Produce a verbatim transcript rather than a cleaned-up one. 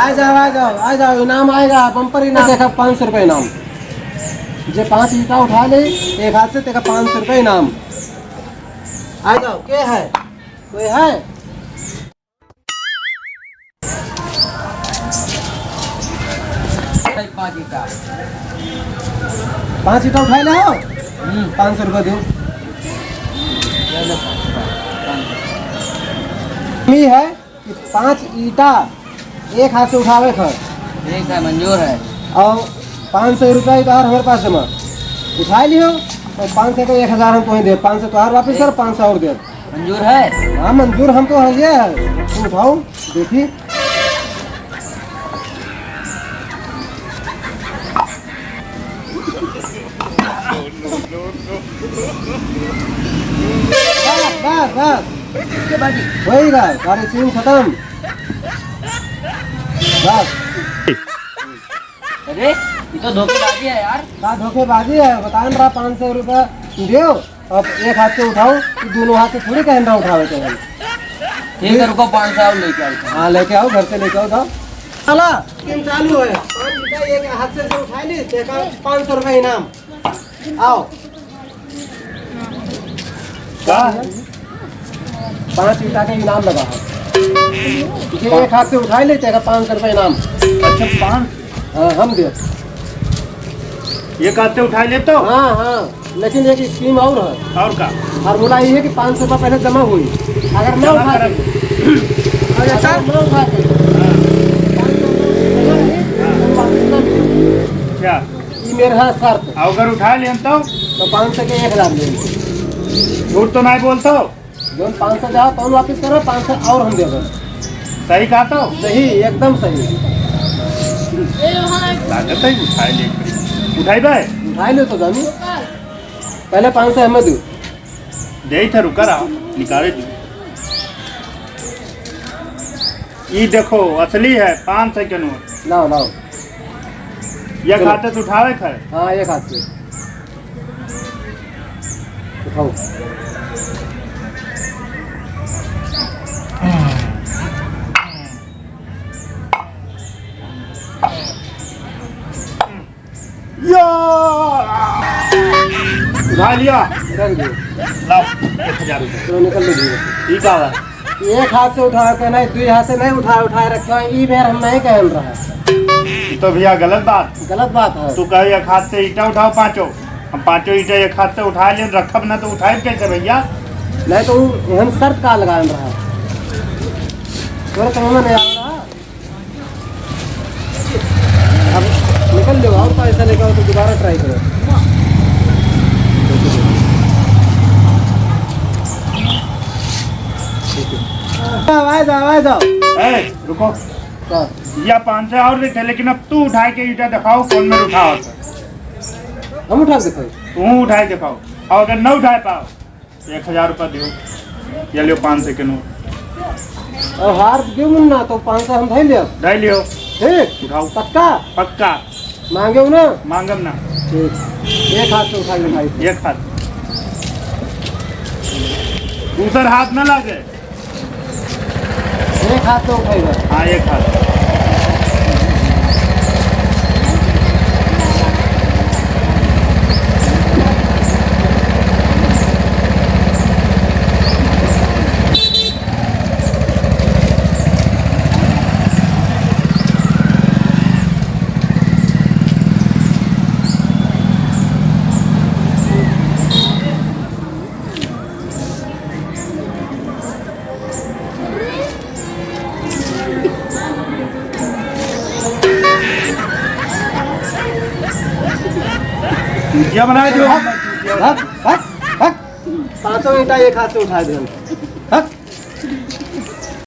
आ जाओ, आ जाओ, आ जाओ, इनाम आएगा, बम्पर इनाम। देखा, पाँच सौ रुपये इनाम। जे पाँच ईंटा उठा ले, एक हाथ से, तेका पाँच सौ रुपये इनाम। आ जाओ, के है? कोई है? पाँच ईंटा। पाँच ईंटा उठाए ले हो? हम्म। पाँच सौ रुपये दो। ये लो पाँच सौ। ये है कि पाँच ईंटा एक हाथ से उठावे क है। ठीक है, मंजूर है। और पाँच सौ रुपया तोहार हमारे पास जमा। उठाए लियो, और पाँच सौ का एक हजार हम तुम्हें दे, पाँच सौ तोहार वापस कर, पाँच सौ और दे। मंजूर है? हाँ, मंजूर हम तो है, ये है। तू उठाओ, देखी। बस, बस, बस। वही बस, साढ़े तीन खत्म। बस। अरे, ये तो धोखेबाजी है यार। का धोखेबाजी है? बतान रहा पाँच सौ रुपया दियो, अब एक हाथ से उठाओ, तो दोनों हाथ से थोड़ी कहन रहा उठावे के है। ठीक है, रुको, पाँच सौ और लेके आओ। हाँ, लेके आओ, घर से लेके आओ, जाओ। चला, गेम चालू है। पाँच रुपया एक हाथ से, से उठा ली, देखा, पाँच सौ रुपया इनाम। आओ। का? पाँच ईंटा का इनाम लगा है। जे एक हाथ से उठाए ले, तेका पाँच सौ रुपया इनाम। अच्छा, पाँच? हाँ, हम दे। एक हाथ से उठाए ले तो? हाँ, हाँ, लेकिन एक scheme और है। और का? Formula ये है कि पाँच सौ रुपया पहले जमा हुई, अगर ना जमा उठा करब। के, अगर ना उठा के, हाँ। पाँच सौ रुपया जमा नहीं, हाँ। तो वापस ना मिले। अच्छा। ई मेर है शर्त। अउ अगर उठा लेन तो? तो पाँच सौ के एक हजार लेन। झूठ तो नहीं बोलतो? जौन पाँच सौ देहा, तौन वापिस करो, पाँच सौ और हम देबे। सही कहा तो? सही, एकदम सही। लागत है उठाए ले। उठाई बे? उठाए ले तो जानी। पहले पाँच सौ हमें दो। दे इधर, रुका रहा, निकाले दो। ई देखो, असली है, पाँच सौ के नोट। लाओ, लाओ। ये चलो। खाते से उठावे के है? हाँ, एक हाथ से। उठाओ। या! उठा लिया। उठा लिया। लाओ, एक हजार रुपये। चलो, निकल लीजिए। ठीक है। एक हाथ से उठा के नहीं, दुई हाथ से नहीं उठा, उठाए रखे हैं। ई बेर हम नहीं कहन रहा। ई तो भैया गलत बात। गलत बात है। तू कहे एक हाथ से ईंटा उठाओ पाँचों, हम पाँचों ईंटा एक हाथ से उठा लें, रखब ना तो उठाए कैसे भैया? नहीं तो उ-, हम शर्त का लगान रहा। तोरे समझ में नहीं आ रहा। अब निकल लो, और पैसा लेकर आओ तो दोबारा try करो। आवाज, आवाज आओ। ए, रुको। का? या पाँच सौ और देखे, लेकिन अब तू उठा के ईंटा दिखाओ, कौन में उठाओ तो। हम उठा के दिखाओ? तू उठा के दिखाओ, और अगर न उठा पाओ, एक हजार रुपया दियो, या लियो पाँच सौ के नोट। और हार दियो मुन्ना, तो पाँच सौ हम धइ लियो। धइ लियो। ठीक? उठाओ। पक्का? पक्का। मांगे हो ना? मांगम ना। ठीक। एक हाथ से उठाइए भाई। एक हाथ। दूसर हाथ ना लागे। एक हाथ से उठाइए। हाँ, एक हाथ। चूतिया बनाए दियो। हट, हट, हट। पाँचों ईंटा एक हाथ से उठाए दे।